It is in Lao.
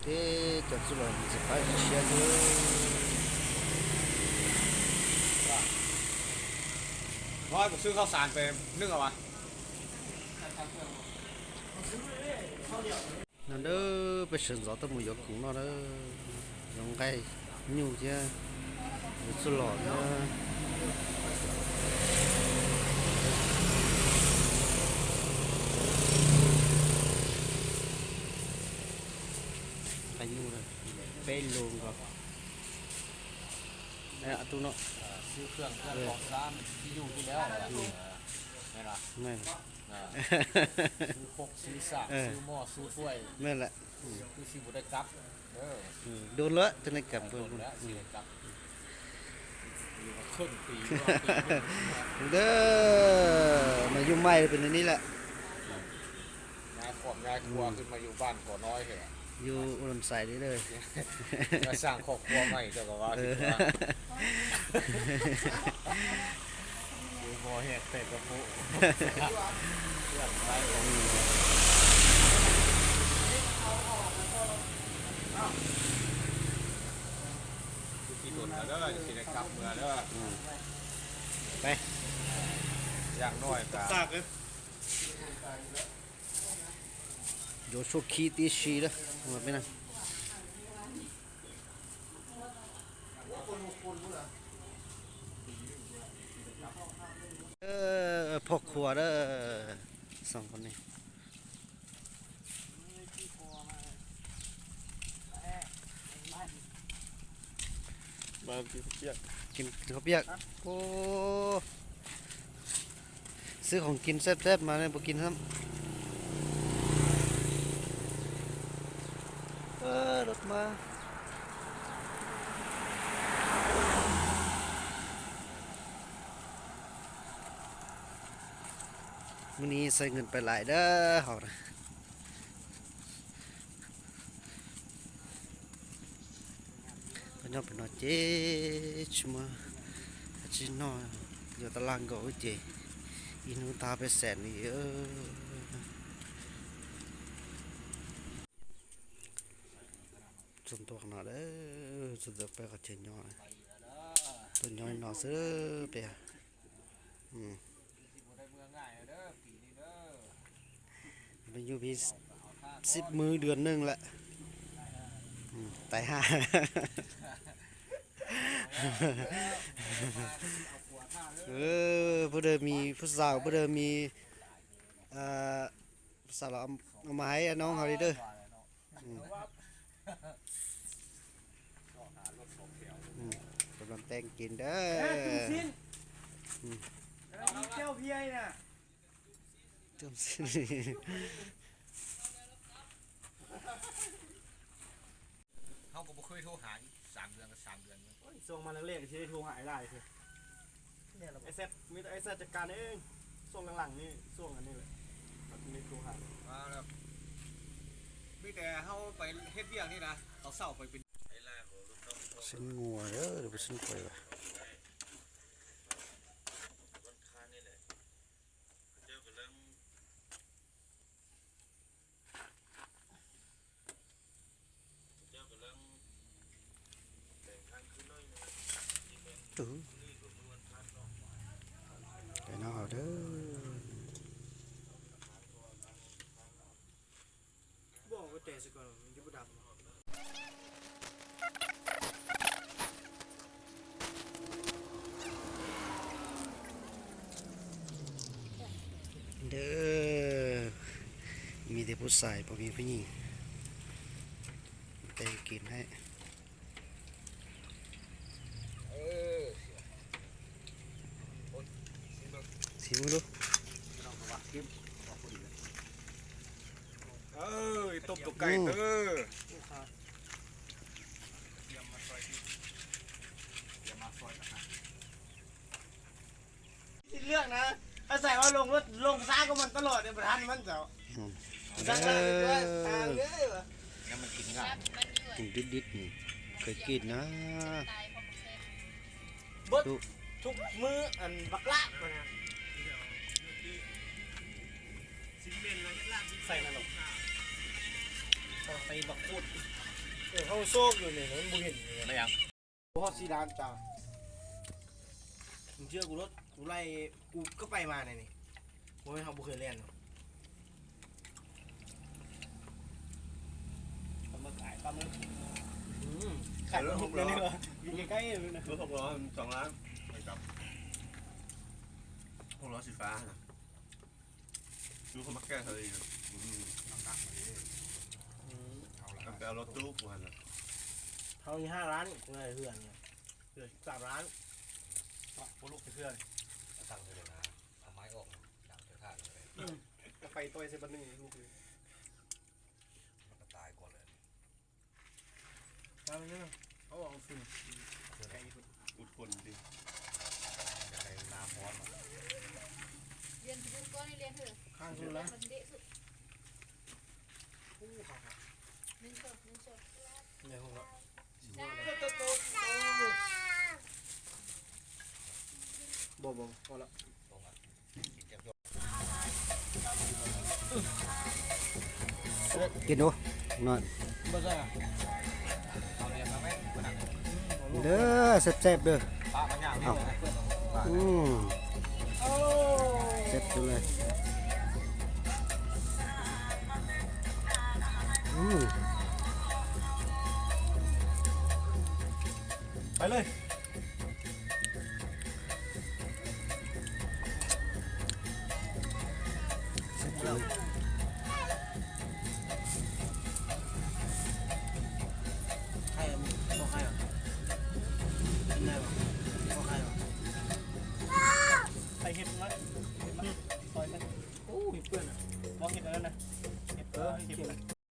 ເດ້ ຈອດສຸດຫຼໍ່ ສະບາຍດີເຊຍເດີ. ນ້ອຍ ບໍ່ຊື້ເຂົ້າສານໄປໜຶ້ງເອົາວະ. ນັ້ນເດີ ໄປເຊີນຈອດຕະໝູຢອກກຸງເນາະເດີ ຢອງໄກ່ ຍູ້ເຈຍ ສຸດຫຼໍ່ເດີ ໄປຢູ່ເດີ ໄປລົງກໍ ເອີ ອາຕຸເນາະ ຊື້ເຄື່ອງ ເຄື່ອງຂອງຊານທີ່ຢູ່ທີ່ແລ້ວ ແມ່ນບໍ່? ແມ່ນ ຊື້ຄົກ ຊື້ສາກ ຊື້ໝໍ້ ຊື້ຖ້ວຍ ແມ່ນແຫຼະ ຄືຊິບໍ່ໄດ້ກັບເດີ ໂດນແລ້ວ ຈັ່ງໄດ້ກັບ ໂດນແລ້ວ ຊິໄດ້ກັບຢູ່ມາເຄິ່ງປີ ເດີ ມາຢູ່ໃໝ່ເປັນອັນນີ້ແຫຼະ. ຍ້າຍຄອບຍ້າຍຄົວ ອືມ ຂຶ້ນມາຢູ່ບ້ານກໍນ້ອຍແທ້ ຢູ່ອຸດົມໄຊນີ້ເດີ ມາສ້າງຄອບຄົວໃໝ່ ເຈົ້າກໍວ່າ ເອີ ຊິວ່າ ຄືບໍ່ແຮກແຕກກະໂປະ ອືມ ຄືຊິດົນແລ້ວເດີ ຊິໄດ້ກັບເມືອເດີ ອືມ ໄປ ຢ່າງໜ້ອຍກໍ ໂຍໂຊຄີຕີຊີເດີ ເອົາໄປນະ ເອີ ພໍ່ຄົວເດີ ສອງຄົນນີ້. ມາກິນເປີກ ກິນເຂົ້າປຽກ ໂອ້ ຊື້ຂອງກິນແຊບໆ ມາແລ້ວບໍ່ກິນຊ້ຳ ເອີ ລົດມາ. ມື້ນີ້ໃຊ້ເງິນໄປຫຼາຍເດີເຮົານະ ໄປນອນ ໄປນອນເຈ ຊິມາຊິນອນຢູ່ຕາລາງກໍເຈ ອີນູຕາໄປແສນນີ້ເອີ ສ່ວນຕົວຂະໜາດເດີ ສ່ວນຕົວໄປກໍເຈຍ້ອຍ ຕົວຍ້ອຍນອນເຊີເປຍ ອືມ ໄປຢູ່ພີ້ສິບມື້ເດືອນໜຶ່ງແຫຼະ ອືມ ຕາຍຫ່າ ເອີ ຜູ້ໃດມີຜູ້ສາວ ຜູ້ໃດມີ ເອີ ຜູ້ສາວລາວເອົາ ເອົາມາໃຫ້ນ້ອງເຮົາເດີ ອືມ ອືມ ກຳລັງແຕ່ງກິນເດີ ເອີ ຕົ້ມຊີ້ນ ອືມ ແລ້ວມີແຈ່ວພຽນະ ຕົ້ມຊີ້ນ ເຮົາກໍບໍ່ເຄີຍໂທຫາອີກ ສາມເດືອນກໍສາມເດືອນ ໂອ້ຍ ຊ່ວງມາແລກໆ ຊິໄດ້ໂທຫາຫຼາຍໆ ຄື ແມ່ນລະບໍ່? ໄອ້ແຊັດ ມີແຕ່ໄອ້ແຊັດຈັດການເອງ ຊ່ວງຫຼັງໆ ນີ້ ຊ່ວງອັນນີ້ແຫຼະ ມັນມີໂທຫາ ມາແລ້ວ ມີແຕ່ເຮົາໄປເຮັດວຽກນີ້ນະ ເຂົາເຊົ່າໄປເປັນ ຊີ້ນງົວເດີ ຫຼືວ່າຊີ້ນໄກ່ວະ? ຕື້ ໄປນຳເຮົາເດີ ບອກວ່າແຕ່ສະກ່ອນ ມັນຈະບໍ່ດັບ. ເດີ ມີແຕ່ຜູ້ຊາຍ ບໍ່ມີຜູ້ຍິງ ແຕ່ງກິນໃຫ້ ເອີ ຊີມເບິ່ງ ຊີມເບິ່ງດູ ເອີ ຕົ້ມຕົວໄກ່ເດີ ອືມ ຊິເລືອກນະ ອາໄສວ່າລົງລົດ ລົງຊ້າກວ່າມັນຕະຫຼອດ ບໍ່ທັນມັນເຈົ້າ ອືມ ສັກລາບເລີຍ ທາງເລີຍວ່າ ແລ້ວມັນກິນງ່າຍ ກິນດິບໆ ນີ້ ເຄີຍກິນນະ ເບິດທຸກມື້ ອັນບັກລາບນະ ໃສ່ນະ ໃສ່ບັກຂູດ. ເຮົາໂຊກຢູ່ນີ້ ມັນບໍ່ເຫັນ ແມ່ນຫຍັງ? ບໍ່ຮອດສີ່ລ້ານຈ້າ. ມຶງເຊື່ອກູໂລດ ກູໄລ່ ກູກໍໄປມາໃນນີ້ ບໍ່ແມ່ນເຮົາບໍ່ເຄີຍແລ່ນ. ປາໝຶກຂາຍປາໝຶກ ອືມ ຂາຍປາໝຶກເລີຍ ຢູ່ໃກ້ໆ ລົດຫົກລໍ້ສອງລ້ານ ໄປກັບຫົກລໍ້ສີຟ້າຫັ້ນນະ. ຢູ່ເຂົາມາແກະທະເລ ອືມ ໜັກໆ ອືມ ເອົາລະ ໄປເອົາລົດຕູ້ກູຫັ້ນນະ. ເຮົາມີຫ້າລ້ານ ກູໄດ້ເຮືອນ ເຫຼືອສິບສາມລ້ານ ບໍ່ລຸກຈັກເທື່ອ. ຕັ້ງເທື່ອນະ ເອົາໄມ້ອອກ ດັງເທື່ອຂາດເລີຍ. ອືມ ໄຟຕ່ອຍໃສ່ບັດໜຶ່ງ ລຸກເລີຍ ມັນກໍຕາຍກ່ອນເລີຍ. ເອົາອອກຊິ ໄກພຸ້ນ ອຸດຄົນຕິ ຢາກໄດ້ນ້ຳຮ້ອນ. ລຽນສຸດກ່ອນ ລຽນເຖາະ ຂ້າງສຸດລະ ມັນເດະສຸດ. ໂອ້ ຂ້າງ ໜຶ່ງສອງ ໜຶ່ງສອງ ໄດ້ຫົກລະ. ບໍ່ ບໍ່ ພໍລະ. ກິນດູໜ້ອຍ ເດີ ແຊບໆ ເດີ. ເອົ້າ ອືມ ແຊບສຸດເລີຍ. ອືມ ໄປເລີຍ.